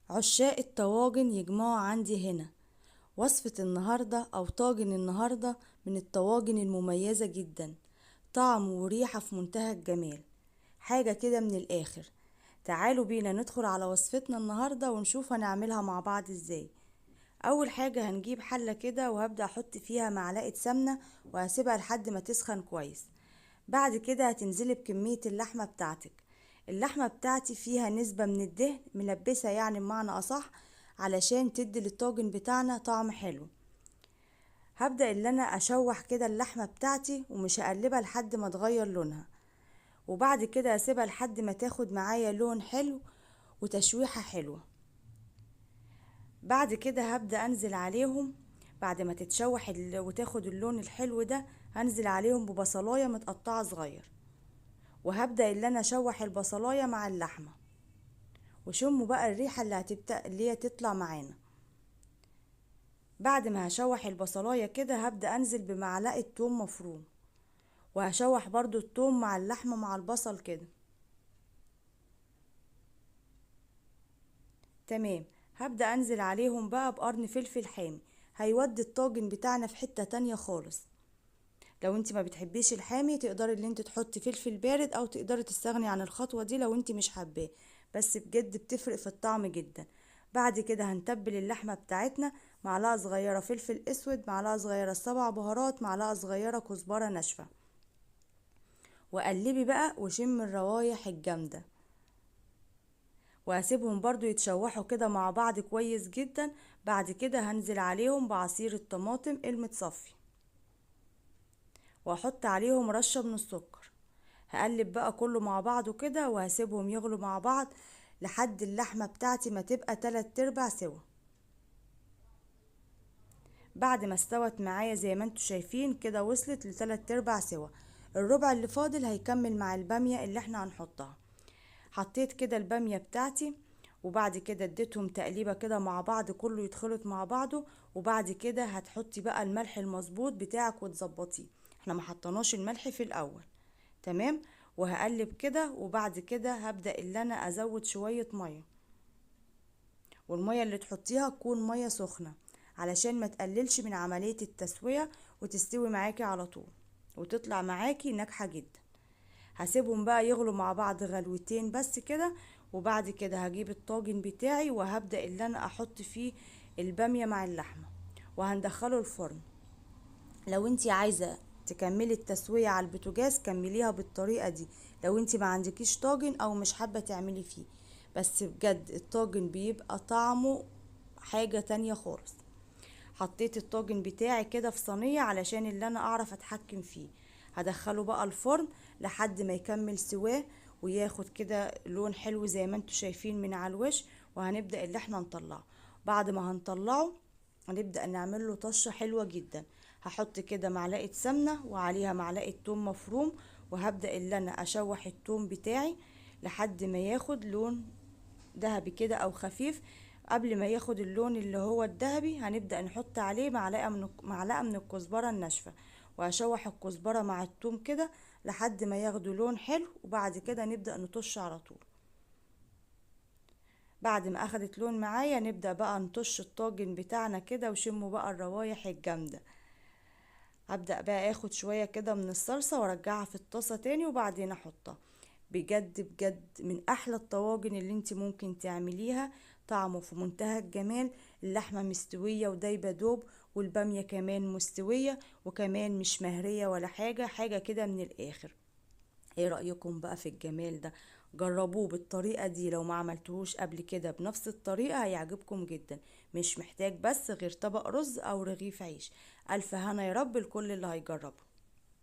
عشاق الطواجن يجمعوا عندي هنا. وصفة النهاردة أو طاجن النهاردة من الطواجن المميزة جدا، طعم وريحة في منتهى الجمال، حاجة كده من الآخر. تعالوا بينا ندخل على وصفتنا النهاردة ونشوف هنعملها مع بعض ازاي. أول حاجة هنجيب حلة كده وهبدأ أحط فيها معلقة سمنة وهسيبها لحد ما تسخن كويس. بعد كده هتنزلي بكمية اللحمة بتاعتك. اللحمة بتاعتي فيها نسبة من الدهن ملبسة، يعني بمعنى أصح علشان تدي للطاجن بتاعنا طعم حلو. هبدأ اللي أنا أشوح كده اللحمة بتاعتي ومش هقلبها لحد ما تغير لونها، وبعد كده هسيبها لحد ما تاخد معايا لون حلو وتشويحة حلوة. بعد كده هبدأ أنزل عليهم بعد ما تتشوح وتاخد اللون الحلو ده، هنزل عليهم ببصلاية متقطعة صغير، وهبدأ اللي أنا أشوح البصلاية مع اللحمة، وشموا بقى الريحة اللي هتبدأ اللي هي تطلع معانا. بعد ما هشوح البصلاية كده هبدأ أنزل بمعلقة توم مفروم، وهشوح برضو التوم مع اللحمة مع البصل كده. تمام. هبدأ أنزل عليهم بقى بقرن فلفل حامي، هيودي الطاجن بتاعنا في حتة تانية خالص. لو انت ما بتحبيش الحامي تقدري ان انت تحطي فلفل بارد، او تقدري تستغني عن الخطوة دي لو انت مش حباه، بس بجد بتفرق في الطعم جدا. بعد كده هنتبل اللحمة بتاعتنا، معلقة صغيرة فلفل اسود، معلقة صغيرة 7 بهارات، معلقة صغيرة كزبرة ناشفة، وقلبي بقى وشم الروايح الجامدة، وهسيبهم برضو يتشوحوا كده مع بعض كويس جدا. بعد كده هنزل عليهم بعصير الطماطم المتصفي، واحط عليهم رشة من السكر. هقلب بقى كله مع بعضه كده، وهسيبهم يغلوا مع بعض لحد اللحمة بتاعتي ما تبقى 3/4 سوا. بعد ما استوت معايا زي ما انتوا شايفين كده، وصلت ل3/4 سوا. الربع اللي فاضل هيكمل مع البامية اللي احنا هنحطها. حطيت كده البامية بتاعتي، وبعد كده اديتهم تقليبة كده مع بعض، كله يتخلط مع بعضه. وبعد كده هتحطي بقى الملح المظبوط بتاعك وتظبطيه، احنا ما حطيناش الملح في الاول. تمام. وهقلب كده، وبعد كده هبدأ اللي انا ازود شوية مية، والمية اللي تحطيها تكون مية سخنة علشان ما تقللش من عملية التسوية وتستوي معاكي على طول وتطلع معاكي ناجحة جدا. هسيبهم بقى يغلوا مع بعض غلوتين بس كده، وبعد كده هجيب الطاجن بتاعي وهبدأ اللي انا احط فيه البامية مع اللحمة، وهندخله الفرن. لو انتي عايزة تكملي التسوية على البوتاجاز كمليها بالطريقة دي، لو انتي ما عندكيش طاجن او مش حابة تعملي فيه، بس بجد الطاجن بيبقى طعمه حاجة تانية خالص. حطيت الطاجن بتاعي كده في صينية علشان اللي انا اعرف اتحكم فيه. هدخله بقى الفرن لحد ما يكمل سواه وياخد كده لون حلو زي ما انتوا شايفين من على الوش، وهنبدأ اللي احنا نطلعه. بعد ما هنطلعه هنبدأ نعمل له طشة حلوة جدا. هحط كده معلقة سمنة وعليها معلقة توم مفروم، وهبدأ اللي انا اشوح التوم بتاعي لحد ما ياخد لون ذهبي كده او خفيف. قبل ما ياخد اللون اللي هو الذهبي هنبدأ نحط عليه معلقة من الكزبرة الناشفة، وهشوح الكزبرة مع التوم كده لحد ما ياخدوا لون حلو، وبعد كده نبدأ نطش على طول. بعد ما اخدت لون معايا نبدأ بقى نطش الطاجن بتاعنا كده، وشموا بقى الروايح الجامدة. هبدأ بقى اخد شوية كده من الصلصة وارجعها في الطاسة تاني وبعدين احطها. بجد بجد من احلى الطواجن اللي انت ممكن تعمليها، طعمه في منتهى الجمال، اللحمة مستوية ودايبة دوب، والبامية كمان مستوية وكمان مش مهرية ولا حاجة، حاجة كده من الاخر. ايه رأيكم بقى في الجمال ده؟ جربوه بالطريقة دي، لو ما عملتوهوش قبل كده بنفس الطريقة هيعجبكم جدا. مش محتاج بس غير طبق رز او رغيف عيش. الف هنا يا رب لكل اللي هيجربه.